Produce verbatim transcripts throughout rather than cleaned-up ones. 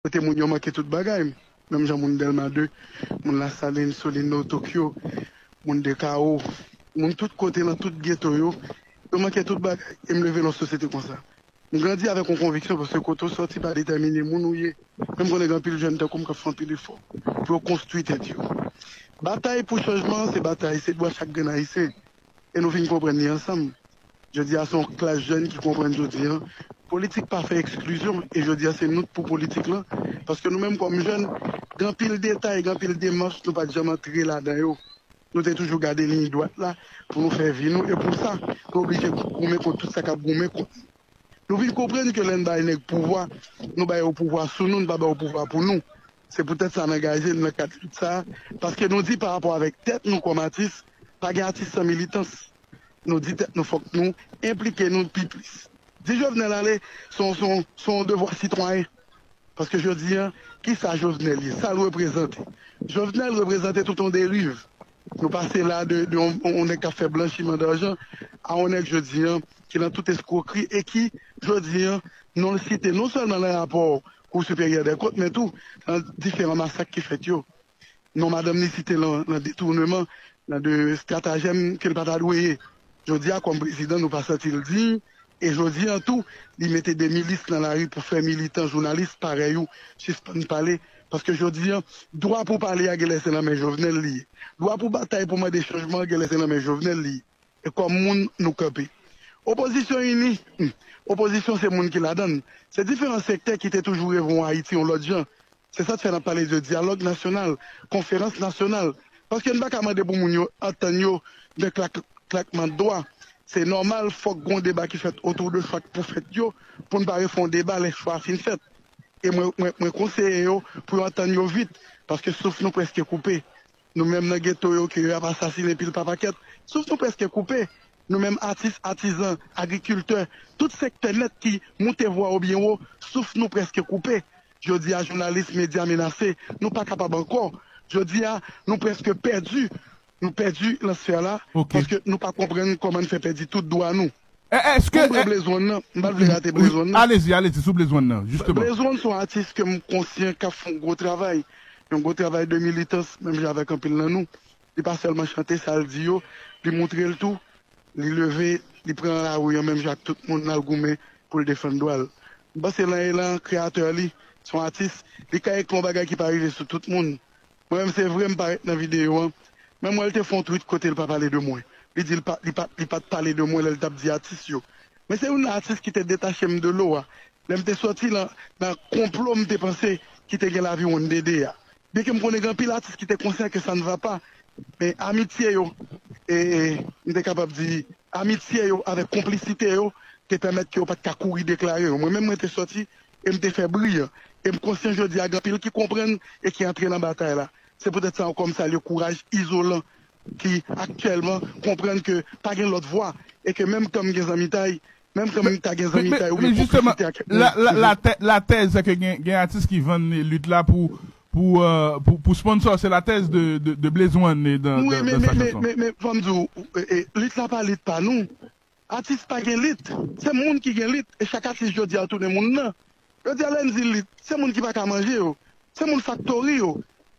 Kote moun yo manke tout bagay. Menm jan moun Dèlma de, moun Lasalin, Solino, Tokyo, moun Dekawo, moun tout kote nan tout geto yo, yo manke tout bagay. E m leve nan sosyete konsa. M grandi avèk yon konviksyon paske kote w sòti pa detèmine moun ou ye. Men m konnen gen anpil jèn tankou m k ap fè anpil efò pou yo konstwi tèt yo. Batay pou chanjman an se batay, se dwa chak grenn Ayisyen. E nou vin konprann li ansanm. Jodi a se yon klas jèn ki konprann jodi a. Politik pa fè eksklizyon e jodi a se nou k pou politik lan. Paske nou menm kòm jèn, gen anpil detay, gen anpil demach nou pa t janm antre ladan yo. Nou te toujou gade liy dwat la pou nou fè vi nou e pou sa nou oblije goumen kont tout sa k ap goumen kont nou. Nou vin konprann ke lè n bay nèg pouvwa, nou ba yo pouvwa sou nou, nou pa ba yo pouvwa pou nou. Se poutèt sa n angaje n nan kad lit sa a, paske nou di pa rapò avèk tèt nou kòm atis, pa gen atis san militans. Nou di tèt nou fòk nou enplike nou pi plis. Di Jovenel ale, se yon, se yon, se yon devwa sitwayen. Paske jodi a, kisa Jovenel ye? Sa l reprezante? Jovenel reprezante tout yon deriv. Nou pase la de, de yon, yon nèg k ap fè blanchiman dajan a yon nèg jodi a ki nan tout eskwokri e ki, jodi a, non l site non sèlman nan rapò Kou Siperyè dè Kont, men tou nan diferan masak ki fèt yo. Non madanm li site nan, nan detounman, nan de estratajèm ke l pa ta dwe ye. Jodi a, kòm prezidan, nou pa santi l diy. E jodi a tou, li mete de milis nan lari pou fè militan, jounalis parèy ou sispann pale. Paske jodi a, dwa pou pale a genlè se nan men Jovenel li ye. Dwa pou batay pou mande chanjman an genlè se nan men Jovenel li ye. E kòm moun, nou kanpe. Opozisyon ini, hmm, opozisyon se moun ki ladan l. Se diferan sektè ki te toujou reve yon Ayiti yon lòt jan. Se sa k fè n ap pale de dyalòg nasyonal, konferans nasyonal. Paske n pa ka mande pou moun yo antann yo de klak, klakman dwa. Se nòmal, fòk gen yon deba ki fèt otou de chwa k pou fèt yo, pou n pa refè yon deba lè chwa a fin fèt. E mwen, mwen, mwen konseye yo pou yo antann yo vit, paske souf nou prèske koupe. Nou menm nan geto yo ke y ap asasinen pil pa pakèt, souf nou prèske koupe. Nou menm atis, atizan, agrikiltè, tout sektè nèt ki moute vwa yo byen wo, souf nou prèske koupe. Jodi a, jounalis, medya menase, nou pa kapab ankò. Jodi a, nou prèske pèdi. Nou pèdi nan sfè la, paske nou pa konprann kòman n fè pèdi tout dwa nou. Pou m pran Blaze One nan, m pa t vle rate Blaze One nan. Alezi, alezi, sou Blaze One nan, jisteman. Blaze One se yon atis ke m konsyan k ap fè yon gwo travay. Yon gwo travay de militans, menm jan avèk anpil nan nou. Li pa sèlman chante sa l di yo, li moutre l tou. Li leve, li pran lari an menm jan ak tout moun, l al goumen pou l defann dwa l. M panse lan elan kreyatè li, se yon atis, li ka ekri yon bagay ki pa rive sou tout moun. Mwen menm, se vre, m parèt nan videyo an, men m wè l te fè yon tweet kote l pa pale de mwen. Li di l pa, li pa, li pa t pale de mwen lè l t ap di atis yo. Men se youn nan atis ki te detache m de lo a. Lè m te sòti lan, nan konplo m te panse ki te gen laviwonn Dede a. Byenke m konnen gen anpil atis ki te konsyan ke ça ne va pas, men amitye yo, e, e, m te kapab di, amitye yo avèk konplisite yo te pèmèt ke yo pa t ka kouri deklare yo. Mwen menm, mwen te sòti e m te fè bri an. E m konsyan jodi a gen anpil ki konprann e ki antre nan batay la. Se poutèt sa ankò m salye kouraj Izolan ki aktyèlman konprann ke pa gen lòt vwa e ke menm kan m gen zanmitay, menm kan m ta gen zanmitay oubyen konplisite ak kèk moun. Men, men, men jisteman, la, la, la tè-, la tèz, se ke gen, gen atis ki vann lit la pou, pou, euh, pou, pou sponsor. Se la tèz de, de, de Blaze One, eh, dans, dans, dans sa chanson. Wi, men, men, men, men, men, fò m di w, eh, eh, lit la pa lit pa nou. Atis pa gen lit. Se moun ki gen lit. E chak atis jodi a tounen moun nan. Jodi a, lè n di lit, se moun ki pa ka manje yo. Se moun faktori yo.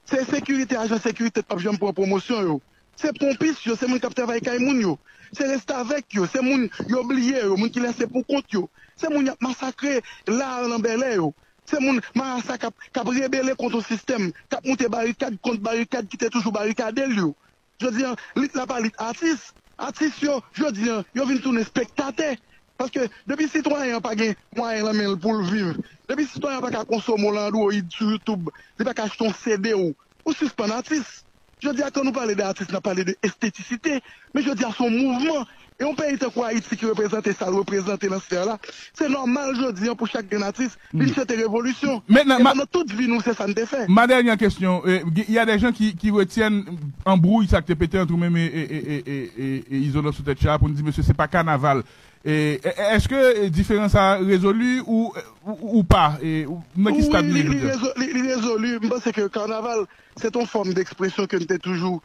Se sekirite, ajan sekirite k p ap janm pran pwomosyon yo. Se ponpis yo, se moun k ap travay kay moun yo. Se restavèk yo, se moun yo bliye yo, moun ki lèse pou kont yo. Se moun y ap masakre la a nan Bèlè yo. Se moun marasa k ap, k ap rebele kont yon sistèm, k ap moute barikad kont barikad ki te toujou barikade l yo. Jodi a, lit la pa lit atis. Atis yo, jodi a, yo vin tounen espektatè. Paske depi sitwayen an pa gen mwayen lan men l pou l viv, depi sitwayen an pa ka konsome w lan Android sou YouTube, li pa ka achte yon C D w, ou sispann atis. Jodi a, kan nou pale de atis, n ap pale de estetisite. Men jodi a, se yon mouvman. E yon peyi tankou Ayiti ki reprezante sa l reprezante nan sfè la, se nòmal jodi a pou chak grenn atis vin chante revolisyon. Mentnan, e pandan tout vi nou, se sa n te fè. Ma dènyè kesyon, eh, y a des gens qui, qui retiennent anbrouy sa k te pete ant ou menm e, e, e Izolan sou tèt cha pou n di, mesye, se pa kanaval. E, e, èske, eh, diferans sa rezoli ou, ou, ou pa? E, ou, nan ki stad li ye jodi a? Wi, li, li rezo-, li, li rezoli. M panse ke kanaval, se t yon fòm dekspresyon ke n te toujou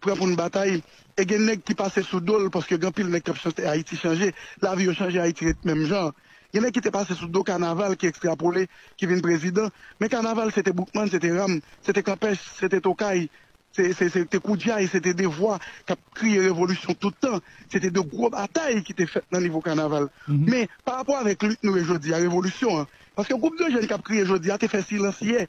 pran pou n batay. E gen nèg ki pase sou do l, paske gen anpil nèg k ap chante Ayiti chanje. Lavi yo chanje, Ayiti ret menm jan. Gen nèg ki te pase sou do Kanaval ki ekstrapole, ki vin prezidan. Men Kanaval se te Boukman, se te Ram, se te Kanpèch, se te Tokay, se se se te Koudjay, se te Devwa k ap kriye revolisyon tout tan. Se te de gwo batay ki te fèt nan nivo Kanaval. Men pa rapò avèk lit nou ye jodi a, revolisyon an, paske gwoup de jèn k ap kriye jodi a te fè silans yè.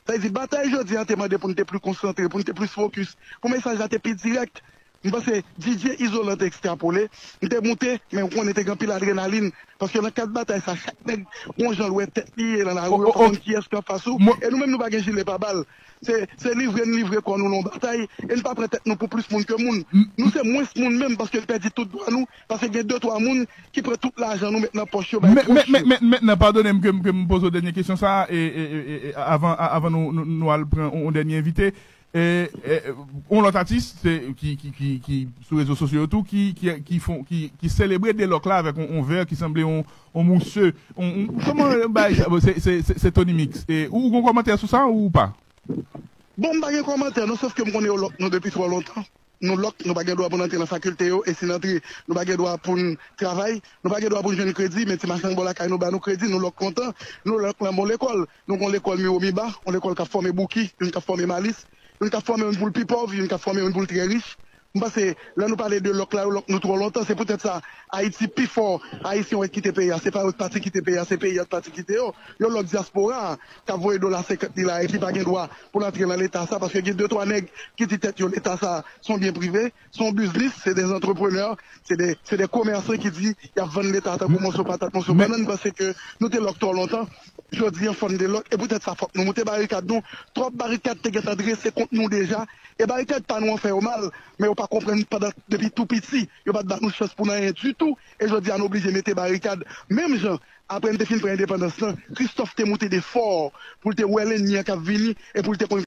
Sa vle di batay jodi a te mande pou n te pli konsantre, pou n te plis fokis, pou mesaj la te pi dirèk. M panse D J Izolan te ekstrapole, m te moute, men ou konnen te gen anpil adrenalin, paske nan kad batay sa, chak nèg gon jan l wè tèt li ye nan lari, yo pa konn kiyès ki anfas ou, e nou menm nou pa gen jile pa bal. Se se livre n livre kò nou nan yon batay, e n pa pran tèt nou pou plis moun ke moun. Nou se mwens moun menm, paske n pèdi tout dwa nou, paske gen de twa moun ki pran tout lajan nou met nan pòch yo bay pwòch yo. Mentnan, padone m ke m poze w dènye kesyon sa a, e, e, e, e, avan, avan nou, nou, nou al pran yon dènye envite. E, e, yon lòt atis ki, ki, ki, ki sou rezo sosyo yo tou, ki, ki, ki, fon, ki, ki selebre Delòk la avèk yon, yon vè ki sanble yon, yon mouse. Yon, yon, kòman yo bay sa? Bon, se, se, se, se Tony Mix. E, ou, ou gon kòmantè sou sa ou pa? Bon, m pa gen kòmantè, non, sòf ke m konnen yo lòk nou depi twò lontan. Nou lòk, nou pa gen dwa pou n antre nan fakilte yo, e si n antre, nou pa gen dwa pou n travay, nou pa gen dwa pou n jwenn kredi, men ti machann bò lakay nou ba nou kredi, nou lòk lontan, nou lòk nan bon lekòl, nou gon lekòl miwo miba, yon lekòl k ap fòme Bouki, youn k ap fòme Malis, youn k ap fòme youn pou l pi pòv, youn k ap fòme youn pou l trè rich. M panse, lè nou pale de lòk la, yo lòk nou twò lontan, se poutèt sa, Ayiti pi fò, Ayisyen wè kite peyi a, se pa yo t pati kite peyi a, se peyi a t pati kite yo, yo lòk dyaspora a, k ap voye dola senkant li la, e ki pa gen dwa pou l antre nan leta sa, paske gen de twa nèg ki di tèt yo leta sa se yon byen prive, se yon biznis, se de antreprenè, se de, se de komèsan ki di y ap vann leta tankou moso patat, moso bannann, paske nou te lòk twò lontan, jodi an fò n delòk, e poutèt sa fòk nou moute barikad nou, twòp barikad te gentan drese kont nou deja, e barikad pa nou an fè yo mal, men yo pa konprann pandan depi tou piti, yo pa t ba nou chans pou n anyen ditou, e jodi a nou oblije mete barikad, menm jan Apre n te fin pran endepandans lan, Kristòf te moute de fò pou l te wè lènmi an k ap vini e pou l te konn